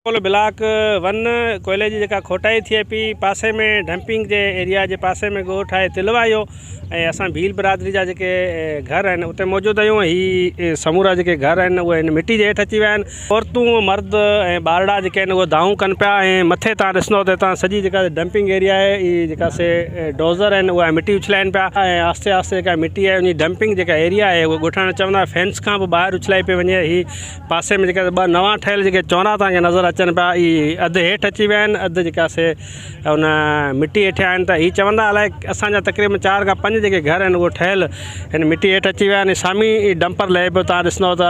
Coal block one ڪوئلي جي جيڪا کوٽائي ٿئي پئي پاسي ۾ ڊمپنگ جي ايريا جي پاسي ۾ ڳوٺ آهي تلوايو ۽ اسان ڀيل برادري جا جيڪي گهر آهن اتي موجود آهيون هي سمورا جيڪي گهر آهن اهي هن مٽي جي هيٺ اچي ويا آهن عورتون مرد ۽ ٻارڙا جيڪي آهن اهي دانهون ڪن پيا ۽ مٿي تان ڏسندو ته هتان سڄي جيڪا ڊمپنگ ايريا آهي هي جيڪا سي ڊوزر آهن اها مٽي اڇلائن پيا ۽ آهستي آهستي جيڪا مٽي آهي ان جي ڊمپنگ جيڪا ايريا آهي اهي ڳوٺاڻا چوندا فينس کان به ٻاهر اڇلائي پئي وڃي هي پاسي ۾ جيڪا ٻه نوان ٺهيل جيڪي چونرا توهان کي نظر اچن پيا اهي اڌ هيٺ اچي ويا آهن اڌ جيڪا سي ان مٽي هيٺيان آهن ته هي چوندا الائي اسان جا تقريبن چار کان پنج جيڪي گهر آهن اهي ٺهيل هن مٽي هيٺ اچي ويا آهن سامهون ڊمپر لهي پيو توهان ڏسندو ته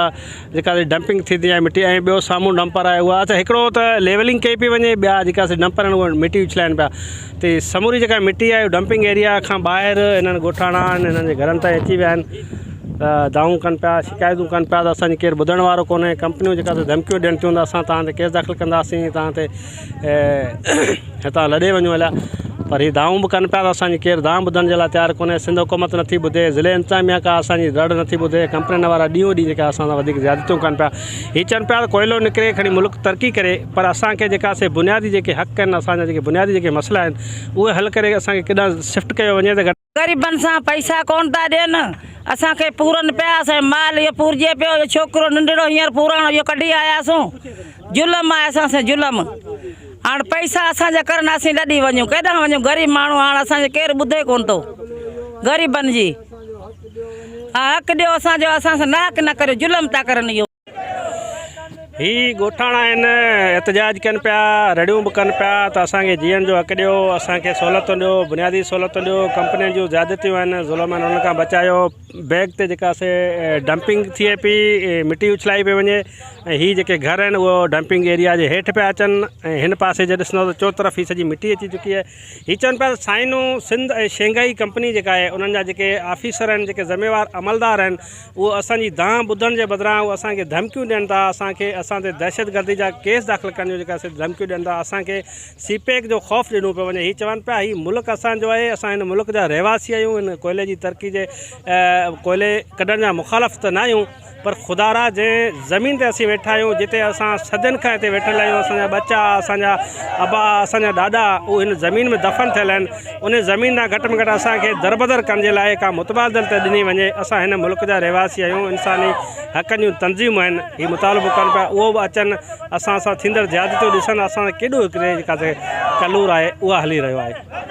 جيڪا سي ڊمپنگ ٿيندي آهي مٽي ۽ ٻيو سامهون ڊمپر آهي اها اڇا هڪڙو ته ليولنگ ڪئي پئي وڃي ٻيا جيڪا سي ڊمپر آهن اهي مٽي اڇلائن پيا ته سموري جيڪا مٽي آهي ڊمپنگ ايريا کان ٻاهر هنن ڳوٺاڻا هنن جي گهرن تائين اچي ويا آهن ته دانهون ڪن پيا شڪايتون ڪن پيا ته اسان جي ڪير ٻڌڻ وارو ڪونهي ڪمپنيون جيڪا سو ڌمڪيون ڏين ٿيون ته اسان توهان تي ڪيس داخل ڪنداسين توهان تي هتان لڏي وڃو هليا پر هي دانهون به ڪن پيا ته اسان جي ڪير دانهن ٻڌڻ جي لاء تيار ڪونهي سنڌ حڪومت نٿي ٻڌي ضلعي انتظاميا ڪا اسان جي رڙ نٿي ٻڌي ڪمپنين وارا ڏينهون ڏينهن جيڪا اسان سان وڌيڪ زيادتيون ڪن پيا هي چون پيا ته ڪوئلو نڪري کڻي ملڪ ترقي ڪري پر اسان کي جيڪا سي بنيادي جيڪي حق آهن اسان جا جيڪي بنيادي جيڪي مسئلا آهن اهي حل ڪري اسان کي ڪيڏانهن شفٽ ڪيو وڃي ته غريبن سان پئسا ڪونه ٿا ڏين، اسان کي پورن پيا، اسان جو مال اهو پورجي پيو، اهو ڇوڪرو ننڍڙو هينئر پوراڻو اهو ڪڍي آياسون، ظلم آهي اسان سان ظلم، هاڻ پئسا اسان جا ڪرن اسين لڏي وڃون، ڪيڏانهن وڃون غريب ماڻهو هاڻ اسان جو ڪير ٻڌي ڪونه ٿو، غريبن جي ها حق ڏيو اسان جو اسان سان ناحق نه ڪريو ظلم ٿا ڪرن اهو. هي ڳوٺاڻا آهن احتجاج ڪن پيا رڙيون به ڪن پيا ته اسان کي جيئڻ جو حق ڏيو اسان کي سهولتون ڏيو بنيادي سهولتون ڏيو ڪمپنين جون زيادتيون آهن ظلم آهن انهن کان بچايو بيگ تي جيڪا سي ڊمپنگ ٿئي پئي مٽي اڇلائي پئي وڃي ۽ هي جيڪي گهر آهن اهو ڊمپنگ ايريا جي هيٺ پيا اچن ۽ هن پاسي جي ڏسندو ته چوطرف هي سڄي مٽي اچي چڪي آهي هي چون پيا ته سائنو سنڌ ۽ شنگهائي ڪمپني جيڪا آهي انهن جا جيڪي آفيسر آهن جيڪي ذميوار عملدار آهن اهو اسان جي دانهن ٻڌڻ جي بدران اهو اسان کي ڌمڪيون ڏين ٿا، اسان کي اسان تي دهشتگردي جا ڪيس داخل ڪرڻ جون جيڪا سي ڌمڪيون ڏين ٿا، اسان کي سي پيڪ جو خوف ڏنو پيو وڃي، هي چون پيا هي ملڪ اسان جو آهي، اسان هن ملڪ جا رهواسي آهيون، هن ڪوئلي جي ترقي جي ڪوئلي ڪڍڻ جا مخالف ته نه آهيون پر خدارا جنهن زمين تي اسين ويٺا آهيون جتي اسان صدين کان هتي ويٺل آهيون اسان جا ٻچا اسان جا ابا اسان جا ڏاڏا اهي هن زمين ۾ دفن ٿيل آهن ان زمين تان گهٽ ۾ گهٽ اسان کي دربدر ڪرڻ جي لاء ڪا متبادل ته ڏني وڃي، اسان هن ملڪ جا رهواسي آهيون، انساني حقن جون تنظيمون آهن، هي مطالبو ڪن پيا اهو به اچن اسان سان ٿيندڙ زيادتيون ڏسن اسان سان ڪيڏو هڪڙي جيڪا سي ڪلور آهي اها هلي رهيو آهي.